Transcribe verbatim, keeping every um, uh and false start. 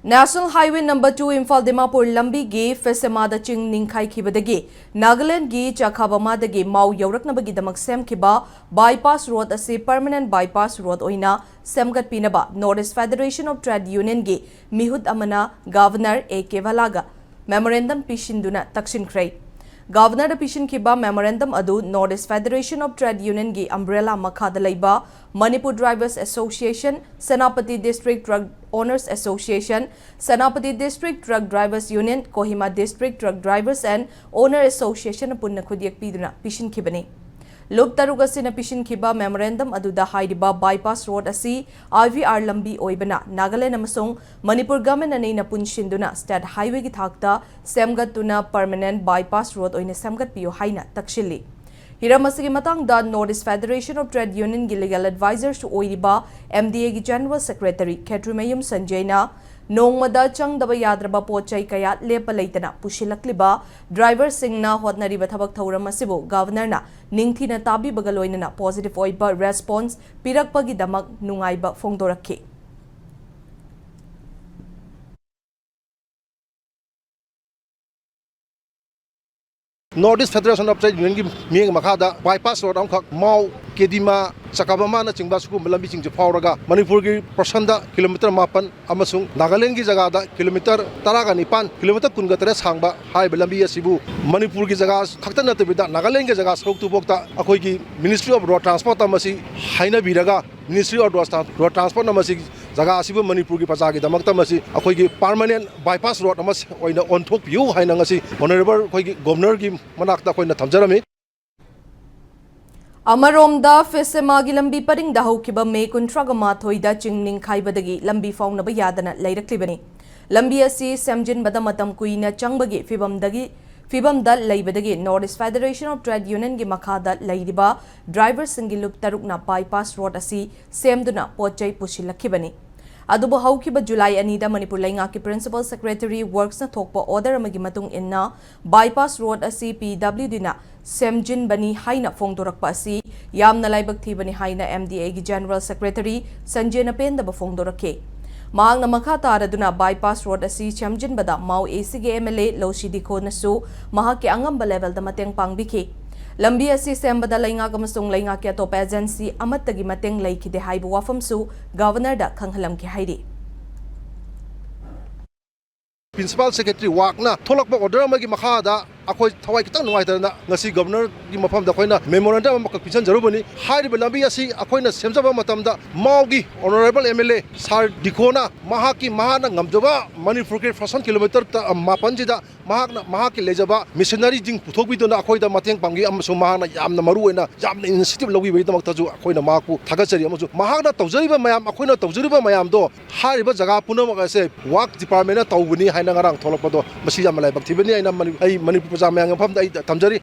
National Highway number two Imphal Dimapur ꯂꯝꯕꯤꯒꯤ ꯐꯤꯁꯦꯃꯥꯗ ꯆꯤꯡ ꯅꯤꯡꯈꯥꯏꯈꯤꯕꯗꯒꯤ ꯅꯥꯒꯥꯂꯦꯟꯗꯒꯤ ꯆꯥꯈꯥꯕꯃꯥꯗꯒꯤ ꯃꯥꯎ ꯌꯧꯔꯛꯅꯕꯒꯤꯗꯃꯛ ꯁꯦꯝꯈꯤꯕ bypass road ꯑꯁꯤ permanent bypass road ꯑꯣꯏꯅ ꯁꯦꯝꯒꯠꯄꯤꯅꯕ North East Federation of Trade Unionꯒꯤ ꯃꯤꯍꯨꯠ ꯑꯃꯅ Governor A Kevalaya the memorandum ꯄꯤꯁꯤꯟꯗꯨꯅ ꯇꯛꯁꯤꯟꯈ꯭ꯔꯦ꯫ Governorꯗ ꯄꯤꯁꯤꯟꯈꯤꯕ memorandum ꯑꯗꯨ North East Federation of Trade Unionꯒꯤ umbrella ꯃꯈꯥꯗ ꯂꯩꯕ Manipur Drivers Association, Senapati District Truck Owners Association, Senapati District Truck Drivers Union, Kohima District Truck Drivers and Owner Association ꯄꯨꯟꯅ ꯈꯨꯠꯌꯦꯛ ꯄꯤꯗꯨꯅ ꯄꯤꯁꯤꯟꯈꯤꯕꯅꯤ꯫ ꯂꯨꯞ ꯇꯔꯨꯛ ꯑꯁꯤꯅ ꯄꯤꯁꯤꯟꯈꯤꯕ memorandum ꯑꯗꯨꯗ ꯍꯥꯏꯔꯤꯕ bypass road ꯑꯁꯤ IVR ꯂꯝꯕꯤ ꯑꯣꯏꯕꯅ ꯅꯥꯒꯥꯂꯦꯟꯗ ꯑꯃꯁꯨꯡ ꯃꯅꯤꯄꯨꯔ government ꯑꯅꯤꯅ ꯄꯨꯟꯁꯤꯟꯗꯨꯅ state highwayꯒꯤ ꯊꯥꯛꯇ ꯁꯦꯝꯒꯠꯇꯨꯅ permanent bypass road ꯑꯣꯏꯅ ꯁꯦꯝꯒꯠꯄꯤꯌꯨ ꯍꯥꯏꯅ ꯇꯛꯁꯤꯜꯂꯤ꯫ ꯍꯤꯔꯝ ꯑꯁꯤꯒꯤ ꯃꯇꯥꯡꯗ North East Federation of Trade Unionꯒꯤ legal advisorꯁꯨ ꯑꯣꯏꯔꯤꯕ MDAꯒꯤ General Secretary ꯈꯦꯇ꯭ꯔꯤꯃꯌꯨꯝ ꯁꯟꯖꯌꯅ ꯅꯣꯡꯃꯗ ꯆꯪꯗꯕ ꯌꯥꯗ꯭ꯔꯕ ꯄꯣꯠ ꯆꯩ ꯀꯌꯥ ꯂꯦꯞꯄ ꯂꯩꯇꯅ ꯄꯨꯁꯤꯜꯂꯛꯂꯤꯕ driverꯁꯤꯡꯅ ꯍꯣꯠꯅꯔꯤꯕ ꯊꯕꯛ ꯊꯧꯔꯝ ꯑꯁꯤꯕꯨ Governorꯅ ꯅꯤꯡꯊꯤꯅ ꯇꯥꯕꯤꯕꯒ ꯂꯣꯏꯅꯅ positive ꯑꯣꯏꯕ response ꯄꯤꯔꯛꯄꯒꯤꯗꯃꯛ ꯅꯨꯡꯉꯥꯏꯕ ꯐꯣꯡꯗꯣꯔꯛꯈꯤ꯫ North East Federation of Trade Unionꯒꯤ ꯃꯤꯠꯌꯦꯡ ꯃꯈꯥꯗ bypass road ꯑꯃꯈꯛ ꯃꯥꯎ, ꯀꯦꯗꯤꯃꯥ, ꯆꯀꯥꯕꯃꯥꯅꯆꯤꯡꯕ ꯁꯤꯒꯨꯝꯕ ꯂꯝꯕꯤꯁꯤꯡꯁꯦ ꯐꯥꯎꯔꯒ ꯃꯅꯤꯄꯨꯔꯒꯤ portionꯗ kilometre ꯃꯥꯄꯟ ꯑꯃꯁꯨꯡ ꯅꯥꯒꯥꯂꯦꯟꯗꯒꯤ ꯖꯒꯥꯗ kilometre ꯇꯔꯥꯒ ꯅꯤꯄꯥꯟ, kilometre ꯀꯨꯟꯒ ꯇꯔꯦꯠ ꯁꯥꯡꯕ ꯍꯥꯏꯔꯤꯕ ꯂꯝꯕꯤ ꯑꯁꯤꯕꯨ ꯃꯅꯤꯄꯨꯔꯒꯤ ꯖꯒꯥ ꯈꯛꯇ ꯅꯠꯇꯕꯤꯗ ꯅꯥꯒꯥꯂꯦꯟꯗꯒꯤ ꯖꯒꯥ ꯁꯔꯨꯛꯇꯨꯐꯥꯎꯗ ꯑꯩꯈꯣꯏꯒꯤ Ministry of Road Transport ꯑꯃꯁꯤ ꯍꯥꯏꯅꯕꯤꯔꯒ Ministry of Road Trans-, Road Transport ꯑꯃꯁꯤ ꯖꯒꯥ ꯑꯁꯤꯕꯨ ꯃꯅꯤꯄꯨꯔꯒꯤ ꯄ꯭ꯔꯖꯥꯒꯤꯗꯃꯛꯇ ꯃꯁꯤ ꯑꯩꯈꯣꯏꯒꯤ permanent bypass road ꯑꯃ ꯑꯣꯏꯅ ꯑꯣꯟꯊꯣꯛꯄꯤꯌꯨ ꯍꯥꯏꯅ ꯉꯁꯤ Honourable ꯑꯩꯈꯣꯏꯒꯤ Governorꯒꯤ ꯃꯅꯥꯛꯇ ꯑꯩꯈꯣꯏꯅ ꯊꯝꯖꯔꯝꯃꯤ꯫ ꯑꯃꯔꯣꯝꯗ, ꯐꯤꯁꯦꯃꯥꯒꯤ ꯂꯝꯕꯤ ꯄꯔꯤꯡꯗ ꯍꯧꯈꯤꯕ ꯃꯦ ꯀꯨꯟꯊ꯭ꯔꯥꯒ ꯃꯥꯊꯣꯏꯗ ꯆꯤꯡ ꯅꯤꯡꯈꯥꯏꯕꯗꯒꯤ ꯂꯝꯕꯤ ꯐꯥꯎꯅꯕ ꯌꯥꯗꯅ ꯂꯩꯔꯛꯂꯤꯕꯅꯤ꯫ ꯂꯝꯕꯤ ꯑꯁꯤ ꯁꯦꯝꯖꯤꯟꯕꯗ ꯃꯇꯝ ꯀꯨꯏꯅ ꯆꯪꯕꯒꯤ ꯐꯤꯕꯝꯗꯒꯤ, ꯐꯤꯕꯝꯗ ꯂꯩꯕꯗꯒꯤ North East Federation of Trade Unionꯒꯤ ꯃꯈꯥꯗ ꯂꯩꯔꯤꯕ driverꯁꯤꯡꯒꯤ ꯂꯨꯞ ꯇꯔꯨꯛꯅ bypass road ꯑꯁꯤ ꯁꯦꯝꯗꯨꯅ ꯄꯣꯠ ꯆꯩ ꯄꯨꯁꯤꯜꯂꯛꯈꯤꯕꯅꯤ꯫ ꯑꯗꯨꯕꯨ ꯍꯧꯈꯤꯕ ꯖꯨꯂꯥꯏ ꯑꯅꯤꯗ ꯃꯅꯤꯄꯨꯔ ꯂꯩꯉꯥꯛꯀꯤ Principal Secretary Worksꯅ ꯊꯣꯛꯄ order ꯑꯃꯒꯤ ꯃꯇꯨꯡ ꯏꯟꯅ bypass road ꯑꯁꯤ PWDꯅ ꯁꯦꯝꯖꯤꯟꯕꯅꯤ ꯍꯥꯏꯅ ꯐꯣꯡꯗꯣꯔꯛꯄ ꯑꯁꯤ ꯌꯥꯝꯅ ꯂꯥꯏꯕꯛ ꯊꯤꯕꯅꯤ ꯍꯥꯏꯅ MDAꯒꯤ General Secretary ꯁꯟꯖꯦꯅ ꯄꯦꯟꯗꯕ ꯐꯣꯡꯗꯣꯔꯛꯈꯤ꯫ ꯃꯍꯥꯛꯅ ꯃꯈꯥ ꯇꯥꯔꯗꯨꯅ ꯕꯥꯏꯄꯥꯁ ꯔꯣꯗ ꯑꯁꯤ ꯁꯦꯝꯖꯤꯟꯕꯗ ꯃꯥꯎ ꯑꯦꯁꯤꯒꯤ ꯑꯦꯝ ꯑꯦꯜ ꯑꯦ ꯂꯧꯁꯤ ꯗꯤꯈꯣꯅꯁꯨ ꯃꯍꯥꯛꯀꯤ ꯑꯉꯝꯕ ꯂꯦꯚꯦꯜꯗ ꯃꯇꯦꯡ ꯄꯥꯡꯕꯤꯈꯤ꯫ ꯂꯝꯕꯤ ꯑꯁꯤ ꯁꯦꯝꯕꯗ ꯂꯩꯉꯥꯛ ꯑꯃꯁꯨꯡ ꯂꯩꯉꯥꯛꯀꯤ ꯑꯇꯣꯞꯄ ꯑꯦꯖꯦꯟꯁꯤ ꯑꯃꯠꯇꯒꯤ ꯃꯇꯦꯡ ꯂꯩꯈꯤꯗꯦ ꯍꯥꯏꯕ ꯋꯥꯐꯝꯁꯨ ꯒꯚꯔꯅꯔꯗ ꯈꯪꯍꯜꯂꯝꯈꯤ ꯍꯥꯏꯔꯤ꯫ ꯄ꯭ꯔꯤꯟꯁꯤꯄꯥꯜ ꯁꯦꯀ꯭ꯔꯦꯇꯔꯤ ꯋꯥꯛꯅ ꯊꯣꯛꯂꯛꯄ ꯑꯣꯔꯗꯔ ꯑꯃꯒꯤ ꯃꯈꯥꯗ ꯑꯩꯈꯣꯏ ꯊꯋꯥꯏ ꯈꯤꯇꯪ ꯅꯨꯡꯉꯥꯏꯇꯗꯅ ꯉꯁꯤ ꯒꯚꯔꯅꯔꯒꯤ ꯃꯐꯝꯗ ꯑꯩꯈꯣꯏꯅ ꯃꯦꯃꯣꯔꯦꯟꯗꯝ ꯑꯃꯈꯛ ꯄꯤꯁꯤꯟꯖꯔꯨꯕꯅꯤ꯫ ꯍꯥꯏꯔꯤꯕ ꯂꯝꯕꯤ ꯑꯁꯤ ꯑꯩꯈꯣꯏꯅ ꯁꯦꯝꯖꯕ ꯃꯇꯝꯗ ꯃꯥꯎꯒꯤ ꯑꯣꯅꯔꯦꯕꯜ ꯑꯦꯝ ꯑꯦꯜ ꯑꯦ ꯁꯥꯔ ꯗꯤꯈꯣꯅ ꯃꯍꯥꯛꯀꯤ, ꯃꯍꯥꯛꯅ ꯉꯝꯖꯕ ꯃꯅꯤꯄꯨꯔꯒꯤ ꯐꯣꯔꯁꯟ ꯀꯤꯂꯣꯃꯤꯇꯔ ꯇ-, ꯃꯥꯄꯟꯁꯤꯗ ꯃꯍꯥꯛꯅ ꯃꯍꯥꯛꯀꯤ ꯂꯩꯖꯕ ꯃꯦꯁꯤꯅꯔꯤꯁꯤꯡ ꯄꯨꯊꯣꯛꯄꯤꯗꯨꯅ ꯑꯩꯈꯣꯏꯗ ꯃꯇꯦꯡ ꯄꯥꯡꯈꯤ ꯑꯃꯁꯨꯡ ꯃꯍꯥꯛꯅ ꯌꯥꯝꯅ ꯃꯔꯨ ꯑꯣꯏꯅ ꯌꯥꯝꯅ ꯏꯅꯤꯁꯤꯌꯦꯇꯤꯚ ꯂꯧꯕꯤꯕꯒꯤꯗꯃꯛꯇꯁꯨ ꯑꯩꯈꯣꯏꯅ ꯃꯍꯥꯛꯄꯨ ꯊꯥꯒꯠꯆꯔꯤ꯫ ꯑꯃꯁꯨꯡ ꯃꯍꯥꯛꯅ ꯇꯧꯖꯔꯤꯕ ꯃꯌꯥꯝ, ꯑꯩꯈꯣꯏꯅ ꯇꯧꯖꯔꯤꯕ ꯃꯌꯥꯝꯗꯣ ꯍꯥꯏꯔꯤꯕ ꯖꯒꯥ ꯄꯨꯝꯅꯃꯛ ꯑꯁꯦ ꯋꯥꯛ ꯗꯤꯄꯥꯔꯠꯃꯦꯟꯅ ꯇꯧꯕꯅꯤ ꯍꯥꯏꯅ ꯉꯔꯥꯡ ꯊꯣꯛꯂꯛꯄꯗꯣ ꯃꯁꯤ ꯌꯥꯝꯅ ꯂꯥꯏꯕꯛ ꯊꯤꯕꯅꯤ꯫ ꯑꯩꯅ ꯃꯅꯤ-, ꯑꯩ ꯃꯅꯤꯄꯨꯔ ꯄ꯭ꯔꯖꯥ ꯃꯌꯥꯝꯒꯤ ꯃꯐꯝꯗ ꯑꯩ ꯊꯝꯖꯔꯤ꯫